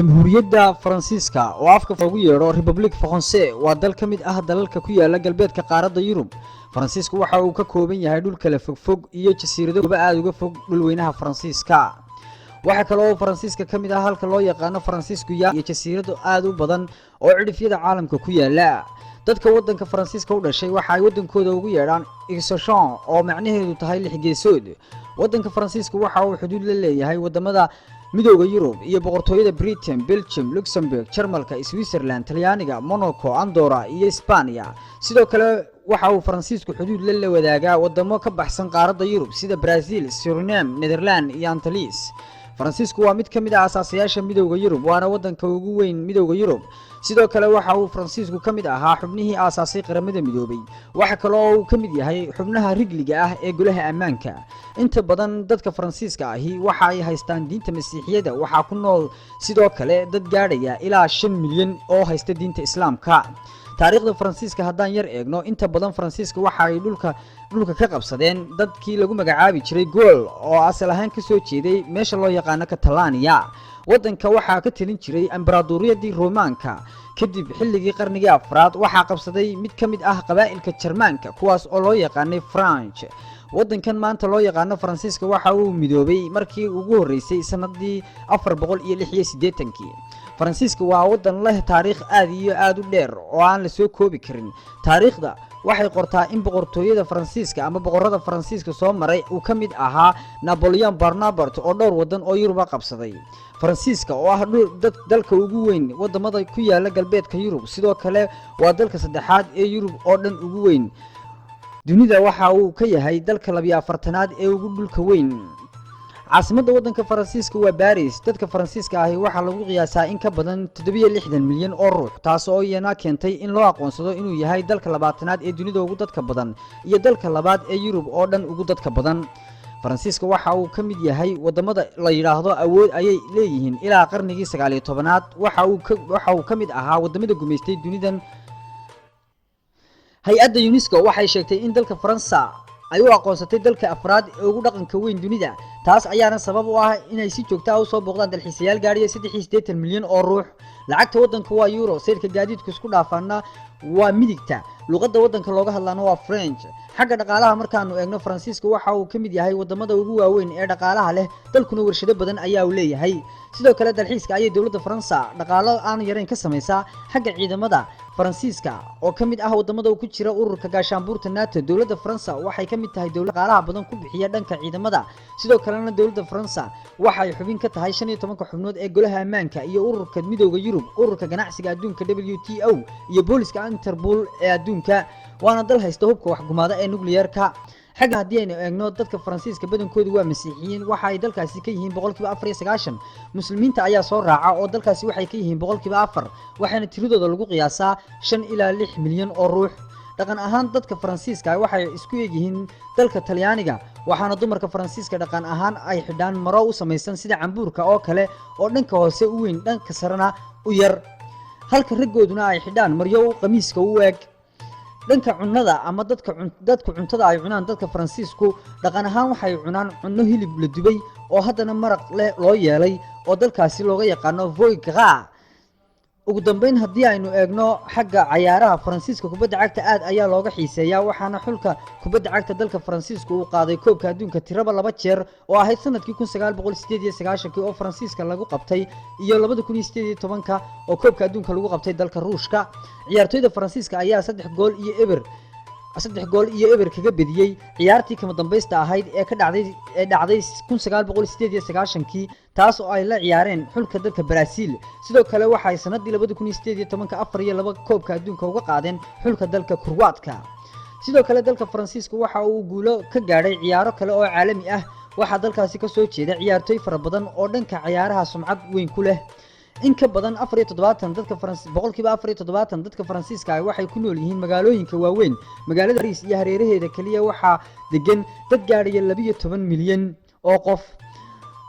Jamhuuriyadda Faransiiska, oo afka loogu yeedho République Française, waa dal ka mid ah dalalka ku yaala galbeedka qaaradda Yurub. Faransiisku waxa uu ka kooban yahay dhul kala fogfog iyo jasiirado aada uga fog dhulweynaha Faransiiska. Waxaa kale oo Faransiiska ka mid ah halka loo yaqaano Faransiisku iyo jasiirado aada u badan oo cidhifyada caalamka ku yaala. Dadka waddanka Faransiiska u dhashay waxa ay waddankooda ugu yeedhaan Hexagon, oo macnaheedu tahay lix geesood. Waddanka Faransiiska waxa uu xuduud la leeyahay wadamada Midowga Yurub iyo Boqortooyada Britain, Belgium, Luxembourg, Jarmalka, Switzerland, Talyaaniga, Monaco, Andorra iyo Isbaaniya. Sidoo kale waxa uu Faransiisku xuduud la wadaagaa wadamo ka baxsan qaaradda Yurub, sida Brazil, Suriname, Netherland iyo Antilles. Faransiisku waa mid ka mid ah asaasayaasha Midowga Yurub, waana waddanka ugu weyn Midowga Yurub. Sidoo kale waxa uu Faransiisku ka mid ahaa xubnihii aasaasay Qaramada Midoobay. Waxa kale oo uu ka mid yahay xubnaha rigliga ah ee Golaha Ammaanka. Inta badan dadka Faransiiska ahi waxa ay haystaan diinta Masiixiyadda. Waxaa ku nool sidoo kale dad gaadhaya ilaa 5 milyan oo haysta diinta Islaamka. Taariikhda Faransiiska haddaan yar eegno, inta badan Faransiiska waxa ay dhulka ka qabsadeen dadkii lagu magacaabi jiray Gaul, oo asal ahaan kasoo jeeday meesha loo yaqaano Catalania. Waddanka waxaa ka talin jiray Embaradoriyadii Romaanka. Kadib xilligii qarnigii afraad waxaa qabsaday mid ka mid ah qabaa'ilka Jarmaanka, kuwaas oo loo yaqaanay Frank. Waddankan maanta loo yaqaano Faransiiska waxa uu midoobay markii ugu horreysay sanadii 486-kii. Faransiiska waa waddan leh taariikh aad iyo aada u dheer oo aan la soo koobi karin. Taariikhda waxay qortaa in boqortooyada Faransiiska ama boqorada Faransiiska soo maray uu ka mid ahaa Napoleon Bonaparte, oo dhowr waddan oo Yuruba qabsaday. Faransiiska oo ah dalka ugu weyn wadamada ku yaala galbeedka Yurub, sidoo kale waa dalka saddexaad ee Yurub oo dhan ugu weyn. Dunida waxa uu ka yahay dalka 42aad ee ugu dhulka weyn. Caasimadda waddanka Faransiiska waa Baris. Dadka Faransiiska ahi waxaa lagu qiyaasaa in ka badan 67 milyan oo ruux, taas oo iyana keentay in loo aqoonsado inuu yahay dalka 20aad ee dunida ugu dadka badan iyo dalka labaad ee Yurub oo dhan ugu dadka badan. Faransiiska waxa uu ka mid yahay wadamada la yidhaahdo awood ayay leeyihiin. Ilaa qarnigii 19aad waxa uu ka mid ahaa wadamada gumaystay dunidan. Hay-adda UNESCO waxay sheegtay in dalka Faransa ay u aqoonsatay dalka afraad ee ugu dhaqanka weyn dunida. Taas ayaana sabab u ah inay si joogta ah usoo booqdaan dalxiisayaal gaadhiya 83 milyan oo ruux. Lacagta waddanka waa euro, sayrka gaadiidku isku dhaafaana waa midigta, luqadda waddanka looga hadlaana waa French. Xagga dhaqaalaha markaanu eegno, Faransiiska waxa uu ka mid yahay wadamada ugu waaweyn ee dhaqaalaha leh, dalkuna warshado badan ayaa uu leeyahay. Sidoo kale dalxiiska ayay dowladda Faransa dhaqaalo aan yarayn ka samaysaa. Xagga ciidamada, Faransiiska oo ka mid ah wadamada ku jira ururka gaashaanbuurta NATO, dowladda Faransa waxay ka mid tahay dowlad dhaqaalaha badan ku bixiya dhanka ciidamada. Sidoo kalena dowladda Faransa waxay xubin ka tahay 15-ka xubnood ee Golaha Ammaanka iyo ururka Midowga Yurub, Ururka Ganacsiga Adduunka WTO iyo booliska Interpol ee adduunka, waana dal haysta hubka waxgumaada ee nuclearka. Xagga haddii aynu eegno, dadka Faransiiska badankoodu waa Masiixiyiin. Waxa ay dalkaasi ka yihiin 94%. Muslimiinta ayaa soo raaca, oo dalkaasi waxay ka yihiin 4%, waxaana tiradooda lagu qiyaasaa 5 ilaa 6 milyan oo ruux. Dhaqan ahaan dadka Faransiiska waxay isku egyihiin dalka Talyaaniga, waxaana dumarka Faransiiska dhaqan ahaan ay xidhaan maro u samaysan sida cambuurka oo kale, oo dhanka hoose u weyn, dhanka sarena u yar, halka raggooduna ay xidhaan maryo qamiiska u eg. Dhanka cunnada ama dadka cuntada ay cunaan, dadka Faransiisku dhaqan ahaan waxay cunaan cunno hilib la dubay oo haddana maraq leh loo yeelay, oo dalkaasi looga yaqaano foie gras. Ugu dambeyn, haddii aynu eegno xagga cayaaraha, Faransiiska kubadda cagta aad ayaa looga xiiseeyaa, waxaana xulka kubadda cagta dalka Faransiiska uu qaaday koobka adduunka tiraba laba jeer, oo ahayd sanadkii 1998-kii oo Faransiiska lagu qabtay iyo 2018-ka oo koobka adduunka lagu qabtay dalka Ruushka. Ciyaartoyda Faransiiska ayaa 3 gool iyo 0 kaga bediyey ciyaartii kama dambaysta ahayd ee dhacday 1998-kii, taas oo ay la ciyaareen xulka dalka Brazil. Sidoo kale waxay sanadii 2018-ka 4-2 koobka adduunka uga qaadeen xulka dalka Kurwaadka. Sidoo kale dalka Faransiiska waxa uu guulo ka gaadhay ciyaaro kale oo caalami ah. Waxaa dalkaasi kasoo jeeda ciyaartooy fara badan oo dhanka ciyaaraha sumcad weyn ku leh. In ka badan 74 dadka 74% dadka Faransiiska ah waxay ku nool yihiin magaalooyinka waaweyn. Magaalada Baris iyo hareeraheeda keliya waxaa degan dad gaadhaya 12 milyan oo qof,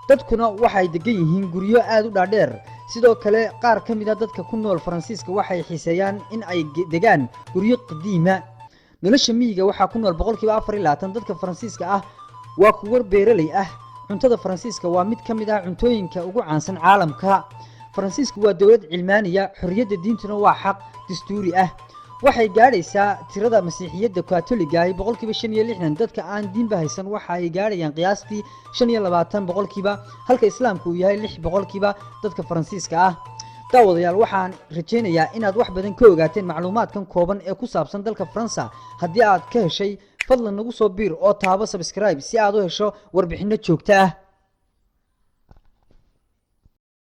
dadkuna waxay degan yihiin guryo aada u dhaadheer. Sidoo kale qaar ka mid a dadka ku nool Faransiiska waxay xiiseeyaan in ay degaan guryo qadiima. Nolosha miyiga waxaa ku nool 24% dadka Faransiiska ah waa kuwo beeraley ah. Cuntada Faransiiska waa mid ka mid ah cuntooyinka ugu caansan caalamka. Faransiisku waa dowlad cilmaaniya, xorriyadda diintuna waa xaq dastuuri ah. Waxay gaadhaysaa tirada Masiixiyadda Katoliga ahi 65%. Dadka aan diinba haysan waxa ay gaadhayaan qiyaastii 25%, halka Islaamku uu yahay 6% dadka Faransiiska ah. Daawadayaal, waxaan rajaynayaa inaad wax badan ka ogaateen macluumaadkan kooban ee ku saabsan dalka Faransa. Haddii aad ka heshay, fadlan nagu soo biir oo taabo subscribe si aad u hesho warbixinno joogto ah.